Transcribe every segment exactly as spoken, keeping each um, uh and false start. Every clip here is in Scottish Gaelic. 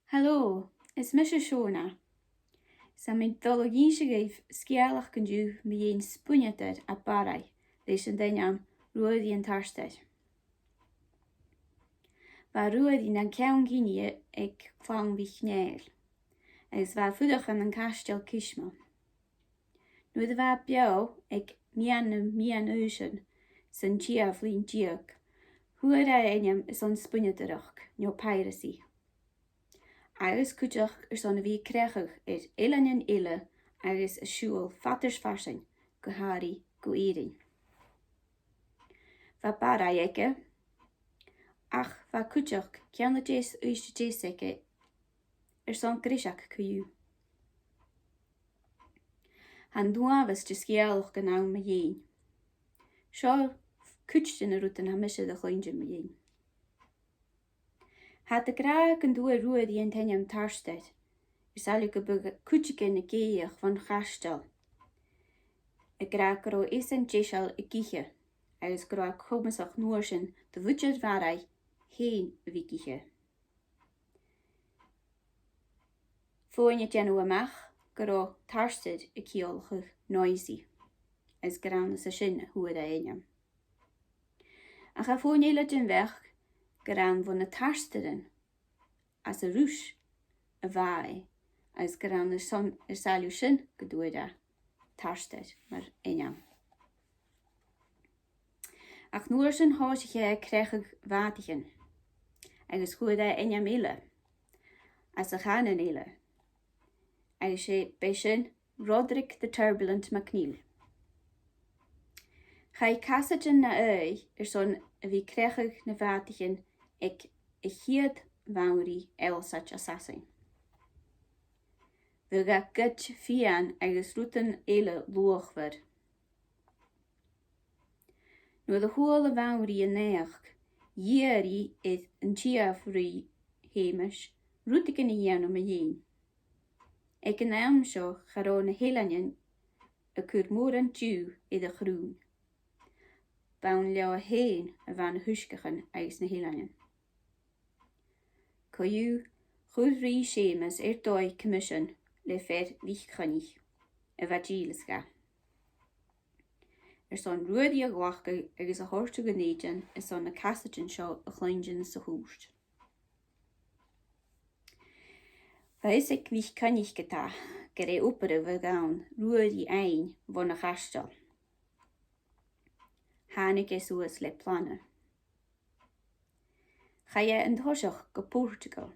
Hello, is mise Shona. 'S tha mi a' dol a dh'innse dhuibh sgeulachd an-diugh mu dheidhinn spuinneadair à Barraigh leis an t-ainm Ruairidh an Tartair. Bha Ruairidh na cheann-cinnidh aig Clann MhicNèill, agus bha e a' fuireach ann an Caisteal Cìosmuil. Nuair a bha e beò aig meadhan nam meadhan-aoisean san t-siathamh linn deug, fhuair e ainm airson spuinneadaireachd, no piracy, agus cuideachd airson a bhith a' creachadh air eileanan eile agus a' siubhal fad is farsaing, gu h-àraidh gu Èirinn. Bha Barraigh aige, ach bha cuideachd ceann a deas Uibhist a Deas aige airson greiseag co-dhiù. Tha an uabhas de sgeulachdan ann mu dheidhinn. Seo cuid de na rudan a tha mise air a chluinntinn mu dheidhinn. Thathar ag ràdh gun d' fhuair Ruairidh an t-ainm Tartair air sàilleabh gum biodh cuideigin ag èigheach bhon chaisteal, ag ràdh gun robh esan deiseil ag ithe, agus gun robh e comasach an uair sin do mhuinntir Bharraigh fhèin a bhith ag ithe. Fhuair e dèanamh a-mach gun robh tartair a' ciallachadh noisy, is gur ann às a sin a fhuair e an t-ainm. Ach tha fuaim eile den bheachd gur ann bho na tartairean às an Ruis a bha e, agus gur ann airson, air sàilleabh sin gun d' fhuair e Tartair mar ainm. Ach an uair sin thòisich e a' creachadh bhàtaichean, agus fhuair e ainm eile, às a' chànan eile, agus 's e, b' e sin Roderick the Turbulent MacNeill. Chaidh casaidean na aghaidh airson a bhith a' creachadh na bhàtaichean aig a' chiad bhanrigh Ealasaid à Sasainn. Bhiodh e a' goid fìon agus rudan eile luachmhor. Nuair a chuala a' bhanrigh an naidheachd, dh'iarr i air an t-siathamh rìgh Sheumais rudeigin a dhèanamh mu dheidhinn. Aig an àm seo cha robh na h-eileanan a' cur mòran diù air a' chrùn. B' ann leotha fhèin a bha na h-uisgeachan agus na h-eileanan. Co-dhiù, chuir rìgh Seumas air dòigh coimisean le fear MhicCoinnich a bha dìleas dha, airson Ruairidh a ghlacadh agus a thoirt a Dhùn Èideann airson na casaidean seo a chluinntinn sa chùirt. Bha fios aig MhicCoinnich ge-tà gur e obair a bhiodh ann Ruairidh fhaighinn bhon a' chaisteal. Thàinig e suas le plana. Chaidh e an toiseach gu Portugal,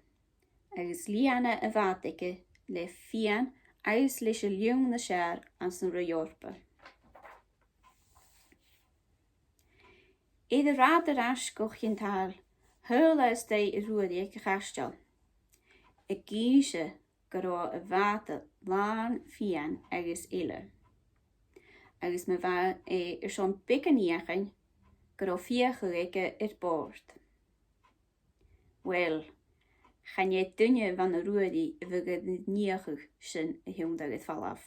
agus lìon e a' bhàt' aige le fìon agus leis an lionn as fheàrr anns an Roinn Eòrpa. Air an rathad air ais gu Chinn Tàile, thadhail e a-staigh air Ruairidh aig a' chaisteal, ag innse gun robh a bhàta làn fìon agus eile, agus ma bha e airson beagan fheuchainn, gun robh fiachaibh aige air bòrd. Uill, chan e duine bhon an Ruairidh a bhiodh air an fhiachaibh sin a thionndadh air falbh.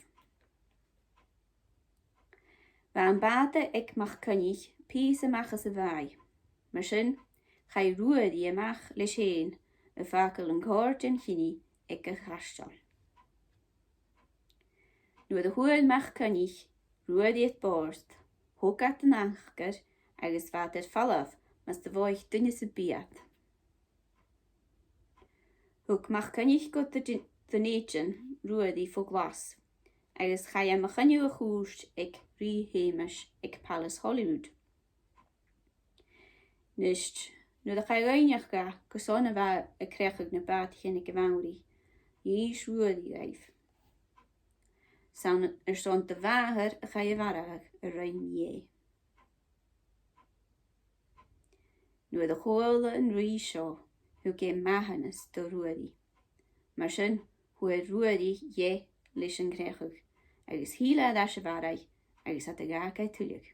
Bha am bàta aig MacCoinnich pìos a-mach às a' bhàgh. Mar sin, chaidh Ruairidh a-mach leis fhèin a' fàgail an còrr den chinnidh aig a' chaisteal. Nuair a fhuair MacCoinnich Ruairidh air bòrd, thog iad an acair agus bha iad air falbh mus do mhothaich duine sam bith iad. Thug MacCoinnich gu Dùn, Dùn Èideann Ruairidh fo ghlas, agus chaidh e mu choinneamh a' chùirt aig Rìgh Sheumais aig Palace Holyrood. A-nis, nuair a chaidh faighneachd dha carson a bha e a' creachadh na bàtaichean aig a' bhanrigh, dh'innis Ruairidh dhaibh. 'S ann airson do mhàthair a chaidh a mharbhadh a rinn i e. Nuair a chuala an rìgh seo, thug e mathanas do Ruairidh. Mar sin, fhuair Ruairidh dheth leis an creachadh, agus thill e air ais a Bharraigh agus iad a dh'fhàg e tuilleadh.